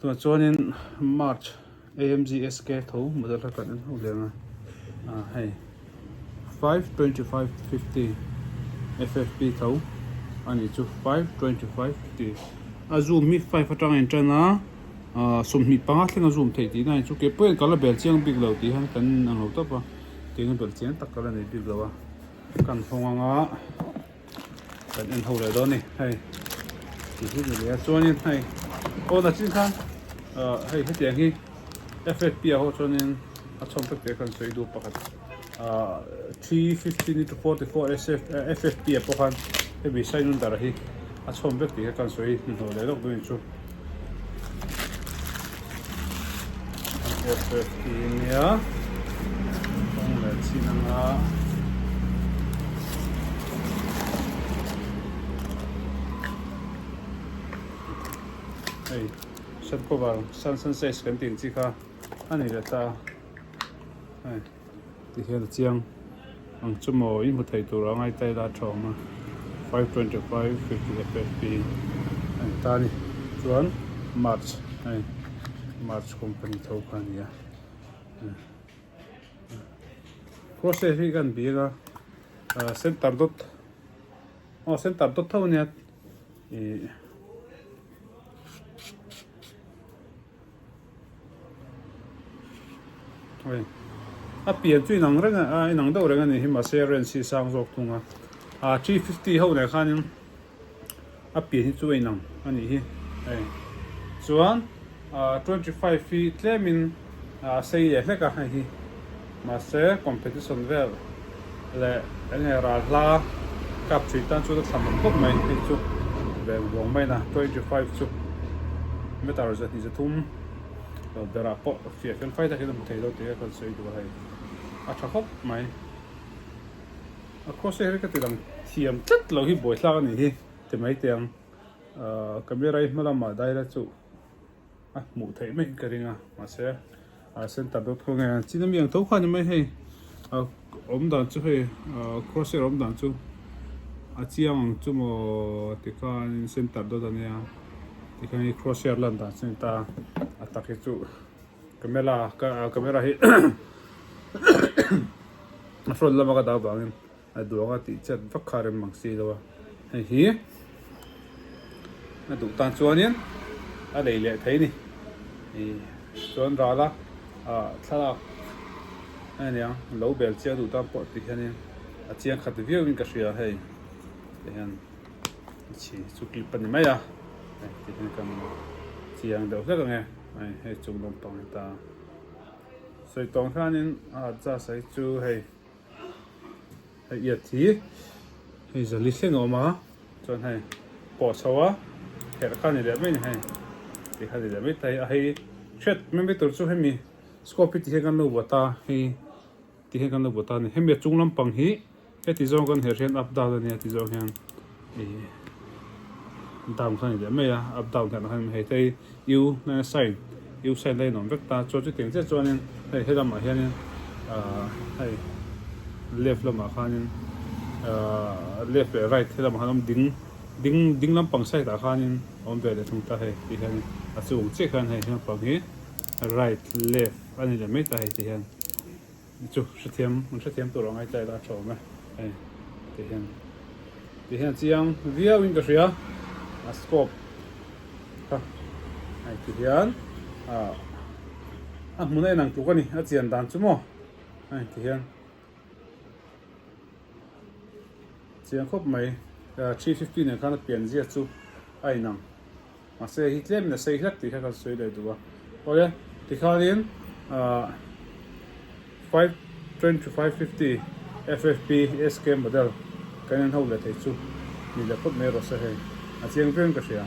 Tunah chuanin March AMG SK tho model kha kan en ho leh ang a hei 525 50 FFP tho a nih chu 525 50 a zoom hi 5 atang a intan a 25 thleng a zoom theih tihna a ni chu keipawh hian ka la bel chiang bik lo tih hian kan ang lo tawp a tiang a bel chiang tak ka la nei bik lo a kan hawng ang a. Kan en ho leh dawn a ni hei tih hi ni leh a chuanin hei aw nachin khan ah hei hetiang hi F_F_P ah ho chuanin a chhawm vek tih a kan sawi duh pakhat ah 315 into 44 F_F_P ah pawh khan hemi sign under hi a chhawm vek tih kha kan sawi hnuhnawh leh lawk dawn a ni chu F_F_P nia kawng leh chin anga. Hei sun cover sun sun size kan tih ang chi kha a ni leh ta a hei ti hian a chiang ang chu maw in hmu thei tur a ngai ta ila a tha awm a 525 50 ffp a ni ta a ni chuan march hei march company tho kha a ni a. Crosshair hi kan bik a center dot aw center dot tho ania ih hei a pian chu inang reng a inang deuh reng a ni hi mahse range hi sang zawk thung a ah 350 ho nen khanin a pian hi chu a inang a nih hi hei chuan ah 25 hi tlemin ah sei leh hlek a hei hi mahse competition vel leh eng nge ral hla kap thui tan chuan a thlam awm khawp mai hei chu veng vawng mai na 25 chu meter 203 lo berah pawh fiah fel fai takin a hmu thei lo tih a kan sawi duh a hei a tha khawp mai. A crosshair hi ka ti lang thiam tlat lo hi buaithlak a nih hi ti mai teh ang ahh camera hi hma lamah daila chu a hmuh theih mai ka ring a mahse ah center dawt khaw nge chin ami ang tho kha ni mai hei ah awm dan chu hei ah crosshair awm dan chu a chiang ang chu maw tikhan center dawt a nia tikhan hei crosshair lan dan chu a ni ta a tak hi chu camera camera hi a front lama ka dah avangin a duang a tih chet vak kha a rem mang si lo a hei hi a duh tan chuanin a lei leh thei a ni ih chuan ral a ah thlalak a nia lo bel chiang duh tan pawh ti hianin a chiang khat viau in ka hria hei ti hian chhi chu clip a ni mai a hei ti hian kan chiang deuh hlek ang e hei hei chung lampang hi ta. Sawi tawng hianin a adjust a hi chu hei hei iat hi hei zali thleng a awm a chuan hei pawh chho a herh kha a ni leh mai a ni hei tih kha a ni leh mai ta a hei hriat mai mai tur chu hemi scope hi ti hian kan lo buat a hei ti hian kan lo buat a ni hemi a chung lampang hi heti zawng kan herh hian up down a nia ti zawng hian ih down kha a ni leh mai a up down khan a hei te hi u sign u sign la inawm vek ta chuan chutiang chiah chuanin hei helamah hianin ah hei left lamah khanin ah left leh right helamah khan a awm ding ding ding lampang side ah khanin a awm ve leh thung ta hei ti hianin a chung chiah khan hei lampang hi right left a ni leh mai ta hei ti hian. Chu hrethiam an hrethiam tur ang ai ta ila a tha awm e hei ti hian ti hian chiang viau in ka hria a scope kha hei ti hian ah a hmun a inang tluk a ni a chian dan chu maw hei ti hian chiang khawp mai 350 nen khan a pian zia chu a inang. Mahse hi tlemin a sei hlek tih kha kan sawi leh duh a. Awle, tikhanin ahh 52550 FFP SK model kan en ho leh thei chu ni leh phawt mai rawh se hei. A chiang viau in ka hria.